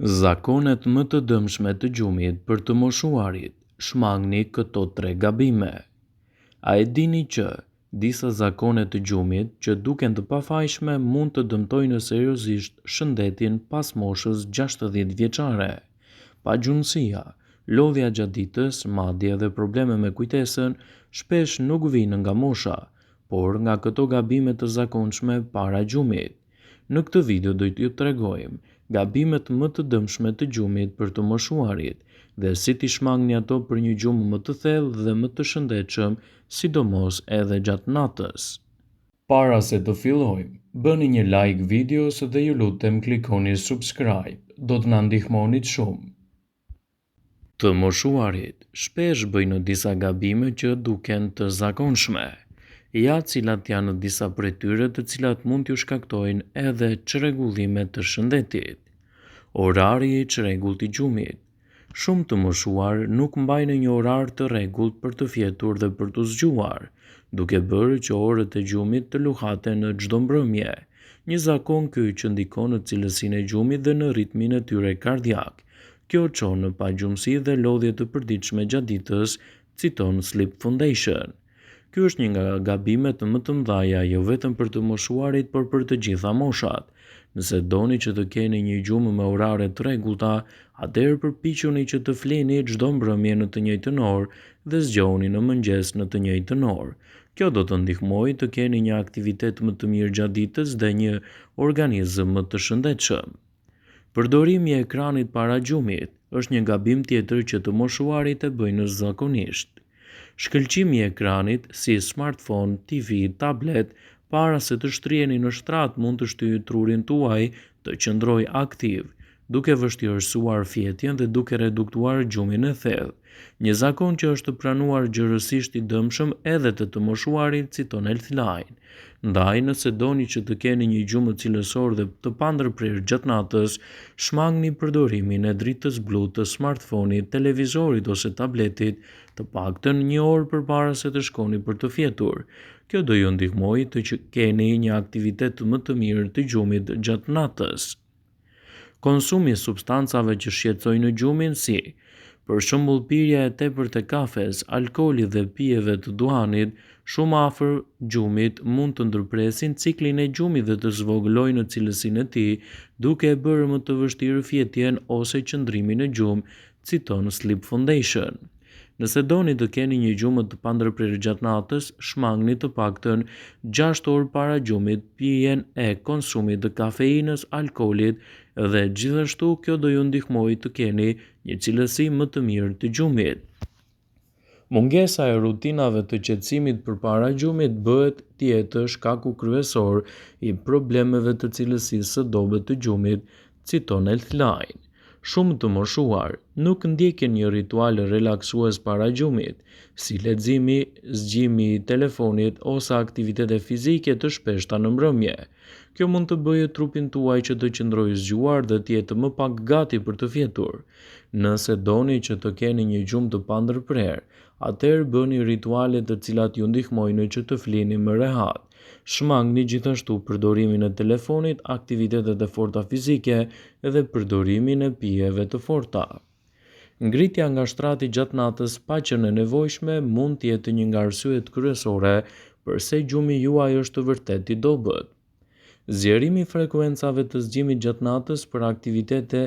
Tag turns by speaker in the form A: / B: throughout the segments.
A: Zakonet më të dëmshme të gjumit për të moshuarit, shmangni këto tre gabime. A e dini që disa zakone të gjumit që duken të pafajshme mund të dëmtojnë seriozisht shëndetin pas moshës 60 vjeçare? Pagjumësia, lodhja gjatë ditës, madje edhe probleme me kujtesën, shpesh nuk vijnë nga mosha, por nga këto gabime të zakonshme para gjumit. Në këtë video do t'ju tregojmë gabimet më të dëmshme të gjumit për të moshuarit dhe si t'i shmangni ato për një gjumë më të thellë dhe më të shëndetshëm, sidomos edhe gjatë natës. Para se të fillojmë, bëni një like videos dhe ju lutem klikoni subscribe, do të na ndihmonit shumë. Të moshuarit shpesh bëjnë disa gabime që duken të zakonshme. Ja cilat janë disa prej tyre të cilat mund t'ju shkaktojnë edhe çrregullime të shëndetit. Orari i çrregullt i gjumit. Shumë të moshuar nuk mbajnë një orar të rregullt për të fjetur dhe për t'u zgjuar, duke bërë që orët e gjumit të luhaten në çdo mbrëmje. Një zakon ky që ndikon në cilësinë e gjumit dhe në ritmin e tyre kardiak. Kjo çon në pagjumësi dhe lodhje të përditshme gjatë ditës, citon Sleep Foundation. Ky është një nga gabimet më të mëdha jo vetëm për të moshuarit, por për të gjitha moshat. Nëse doni që të keni një gjumë me orare të rregullta, atëherë përpiquni që të flini çdo mbrëmje në të njëjtën orë dhe zgjohuni në mëngjes në të njëjtën orë. Kjo do të ndihmojë të keni një aktivitet më të mirë gjatë ditës dhe një organizëm më të shëndetshëm. Përdorimi i ekranit para gjumit është një gabim tjetër që të moshuarit e bëjnë zakonisht. Shkëlqimi i ekranit, si smartphone, TV, tablet, para se të shtriheni në shtrat mund të shtyjë trurin tuaj të qëndrojë aktiv, duke vështirësuar fjetjen dhe duke reduktuar gjumin e thellë. Një zakon që është pranuar gjerësisht i dëmshëm edhe te të moshuarit, citon Healthline. Ndaj, nëse doni që të keni një gjumë cilësor dhe të pandërprerë gjatë natës, shmangni përdorimin e dritës blu të smartphone-it, televizorit ose tabletit, të paktën një orë përpara se të shkoni për të fjetur. Kjo do ju ndihmojë të që keni një aktivitet më të mirë të gjumit gjatë natës. Konsumi i substancave që shqetësojnë gjumin si, për shembull pirja e tepërt e kafes, alkoolit dhe pijeve të duhanit, shumë afër gjumit mund të ndërpresin ciklin e gjumit dhe të zvogëlojnë cilësinë e tij, duke e bërë më të vështirë fjetjen ose qëndrimin në gjumë, citon Sleep Foundation. Nëse doni të keni një gjumë të pandërprerë gjatë natës, shmangni të paktën 6 orë para gjumit pijen e konsumit të kafeinës, alkoolit dhe gjithashtu kjo do ju ndihmojë të keni një cilësi më të mirë të gjumit. Mungesa e rutinave të qetësimit përpara gjumit bëhet të jetë shkaku kryesor i problemeve të cilësisë së dobët të gjumit, citon Healthline. Shumë të moshuar nuk ndjekin një ritual relaksues para gjumit, si leximi, zgjimi i telefonit ose aktivitete fizike të shpeshta në mbrëmje. Kjo mund të bëjë trupin tuaj që të qëndrojë zgjuar dhe të jetë më pak gati për të fjetur. Nëse doni që të keni një gjumë të pandërprerë, atëherë bëni rituale të cilat ju ndihmojnë që të flini më rehat. Shmangni gjithashtu përdorimin e telefonit, aktivitetet e forta fizike dhe përdorimin e pijeve të forta. Ngritja nga shtrati gjatë natës pa qenë e nevojshme mund të jetë një nga arsyet kryesore përse gjumi juaj është vërtet i dobët. Zgjerimi i frekuencave të zgjimit gjatë natës për aktivitete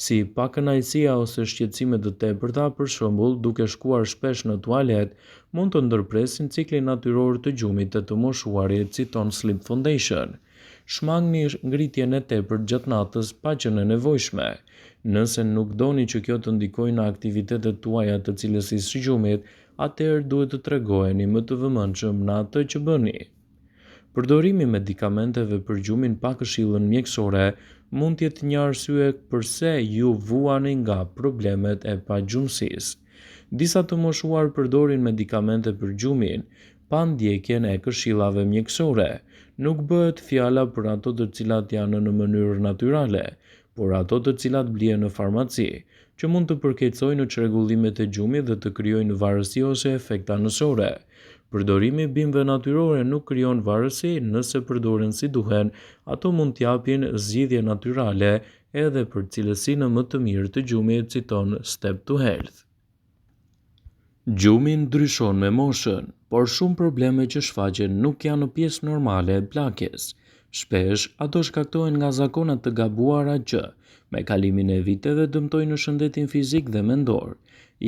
A: si pakënaqësia ose shqetësime të tepërta, për shembull, duke shkuar shpesh në tualet, mund të ndërpresin ciklin natyror të gjumit te të moshuarit, citon Sleep Foundation. Shmangni ngritjen e tepërt gjatë natës pa qenë e nevojshme. Nëse nuk doni që kjo të ndikojë në aktivitetet tuaja të cilësisë së gjumit, atëherë duhet të tregoheni më të vëmendshëm në atë që bëni. Përdorimi i medikamenteve për gjumin pa këshillën mjekësore mund të jetë një arsye përse ju vuani nga problemet e pagjumësisë. Disa të moshuar përdorin medikamente për gjumin, pa ndjekjen e këshillave mjekësore. Nuk bëhet fjala për ato të cilat janë në mënyrë natyrale, por ato të cilat blihen në farmaci, që mund të përkeqësojnë çrregullimet e gjumit dhe të krijojnë varësi ose efekte anësore. Përdorimi i bimëve natyrore nuk krijon varësi, nëse përdoren si duhen, ato mund të japin zgjidhje natyrale edhe për cilësinë më të mirë të gjumit, citon Step to Health. Gjumi ndryshon me moshën, por shumë probleme që shfaqen nuk janë pjesë normale e plakjes. Shpesh, ato shkaktohen nga zakone të gabuara që, me kalimin e viteve dëmtojnë shëndetin fizik dhe mendor.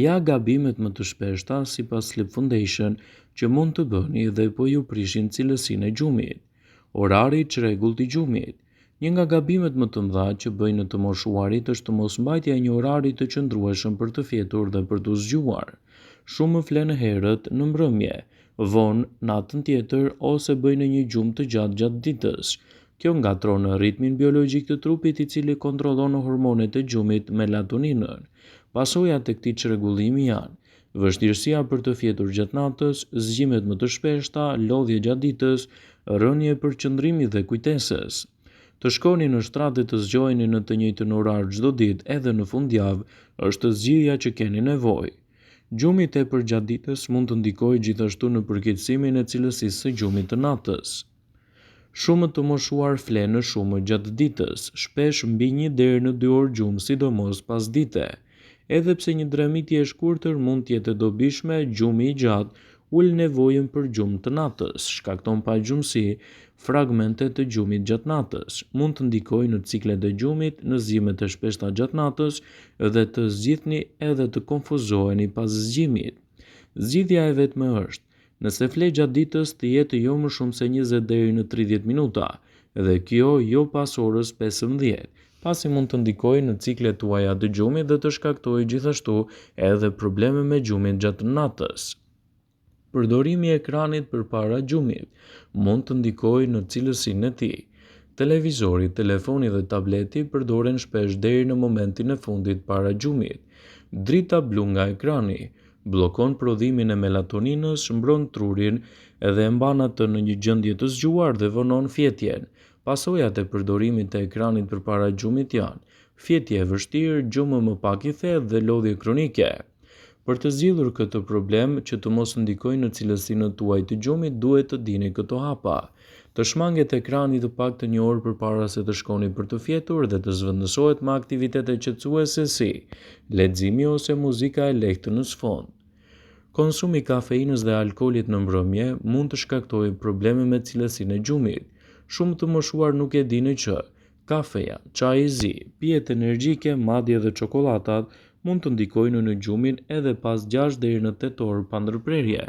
A: Ja gabimet më të shpeshta sipas Sleep Foundation që mund të bëni dhe po ju prishin cilësinë e gjumit. Orari i çrregullt i gjumit. Një nga gabimet më të mëdha që bëjnë të moshuarit është mosmbajtja e një orari të qëndrueshëm për të fjetur dhe për t'u zgjuar. Shumë flenë herët në mbrëmje, vonë natën tjetër ose bëjnë një gjumë të gjatë gjatë ditës. Kjo ngatërron ritmin biologjik të trupit i cili kontrollon hormonet e gjumit melatoninën. Pasojat e këtij çrregullimi janë vështirësia për të fjetur gjatë natës, zgjimet më të shpeshta, lodhje gjatë ditës, rënie e përqendrimit dhe kujtesës. Të shkoni në shtrat dhe të zgjoheni në të njëjtën orar çdo ditë edhe në fundjavë është zgjidhja që keni nevojë. Gjumi i tepërt gjatë ditës mund të ndikojë gjithashtu në përkeqësimin e cilësisë së gjumit të natës. Shumë të moshuar flenë shumë gjatë ditës, shpesh mbi një deri në dy orë gjumë sidomos pasdite. Edhe pse një dremitje e shkurtër mund të jetë e dobishme, gjumi i gjatë ul nevojën për gjumë të natës, shkakton pagjumësi, fragmente të gjumit gjatë natës, mund të ndikojë në ciklet e gjumit, në zgjimet e shpeshta gjatë natës dhe të zgjidhni edhe të konfuzoheni pas zgjimit. Zgjidhja e vetme është, Nëse fle gjatë ditës, të jetë jo më shumë se 20 deri në 30 minuta, dhe kjo jo pas orës 15, pasi mund të ndikojë në ciklet tuaja të gjumit dhe të shkaktojë gjithashtu edhe probleme me gjumin gjatë natës. Përdorimi i ekranit përpara gjumit mund të ndikojë në cilësinë e tij. Televizori, telefoni dhe tableti përdoren shpesh deri në momentin e fundit para gjumit. Drita blu nga ekrani bllokon prodhimin e melatoninës, mbron trurin dhe e mban atë në një gjendje të zgjuar dhe vonon fjetjen. Pasojat e përdorimit të ekranit përpara gjumit janë fjetje e vështirë, gjumë më pak i thellë dhe lodhje kronike. Për të zgjidhur këtë problem që të mos ndikojë në cilësinë tuaj të gjumit, duhet të dini këto hapa. Të shmanget ekrani të paktën një orë përpara se të shkoni për të fjetur dhe të zëvendësohet me aktivitete qetësuese si leximi ose muzika e lehtë në sfond. Konsumi i kafeinës dhe alkoolit në mbrëmje mund të shkaktojë probleme me cilësinë e gjumit. Shumë të moshuar nuk e dinë që Kafeja, çaji i zi, pijet energjike, madje edhe çokollatat, mund të ndikojnë në gjumin edhe pas 6 deri në 8 orë pa ndërprerje.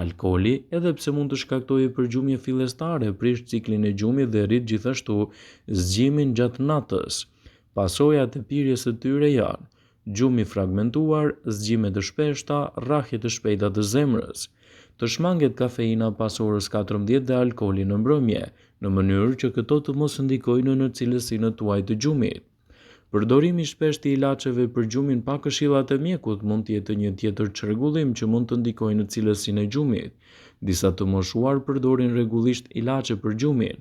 A: Alkooli, edhe pse mund të shkaktojë përgjumje fillestare, prish ciklin e gjumit dhe rrit gjithashtu zgjimin gjatë natës. Pasojat e pirjes së tyre janë Gjumë i fragmentuar, zgjime të shpeshta, rrahje të shpejta të zemrës. Të shmanget kafeina pas orës 14 dhe alkooli në mbrëmje, në mënyrë që këto të mos ndikojnë në cilësinë tuaj të gjumit. Përdorimi i shpeshtë i ilaçeve për gjumin pa këshillat e mjekut mund të jetë një tjetër çrregullim që mund të ndikojë në cilësinë e gjumit. Disa të moshuar përdorin rregullisht ilaçe për gjumin,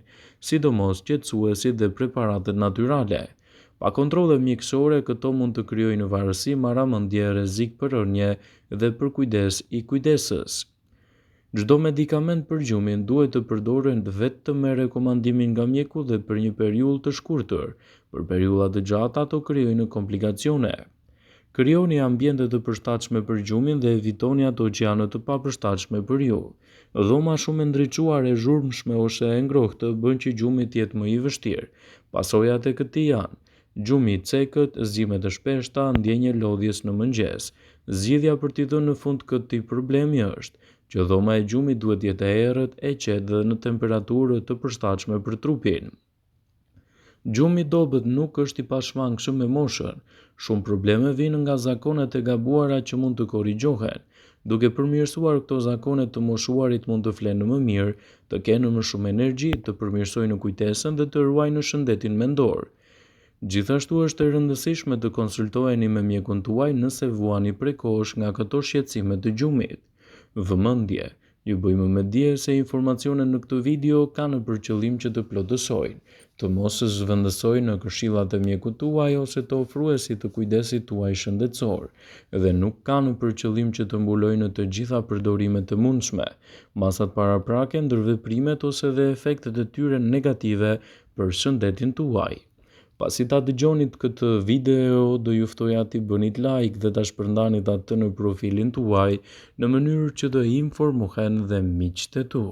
A: sidomos qetësuesit dhe preparatet natyrale. Pa kontrolle mjekësore, këto mund të krijojnë varësi, marramendje, rrezik për rënie dhe përkujdes i kujdesës. Çdo medikament për gjumin duhet të përdoren vetëm me rekomandimin nga mjeku dhe për një periudhë të shkurtër. Për periudha të gjata ato krijojnë komplikacione. Krijoni ambiente të përshtatshme për gjumin dhe evitoni ato që janë të papërshtatshme për ju. Dhoma shumë e ndriçuar, e zhurmshme ose e ngrohtë bën që gjumi të jetë më i vështirë. Pasojat e këtij janë: gjumi i cekët, zgjime të shpeshta, ndjenjë e lodhjes në mëngjes. Zgjidhja për t'i dhënë fund këtij problemi është që dhoma e gjumit duhet të jetë e errët, e qetë dhe në temperaturë të përshtatshme për trupin. Gjumi i dobët nuk është i pashmangshëm me moshën. Shumë probleme vijnë nga zakonet e gabuara që mund të korrigjohen. Duke përmirësuar këto zakone të moshuarit mund të flenë më mirë, të kenë më shumë energji, të përmirësojnë kujtesën dhe të ruajnë shëndetin mendor. Gjithashtu është e rëndësishme të konsultoheni me mjekun tuaj nëse vuani prej kohësh nga këto shqetësime të gjumit. Vëmendje! Ju bëjmë me dije se informacionet në këtë video kanë për qëllim që të plotësojnë, të mos zëvendësojnë këshillat e mjekut tuaj ose të ofruesit të kujdesit tuaj shëndetësor dhe nuk kanë për qëllim që të mbulojnë të gjitha përdorimet e mundshme, masat paraprake, ndërveprimet ose dhe efektet e tyre negative për shëndetin tuaj. Pasi ta dëgjonit këtë video, do ju ftoja t'i bënit like dhe ta shpërndanit atë në profilin tuaj në mënyrë që të informohen dhe miqtë e tu.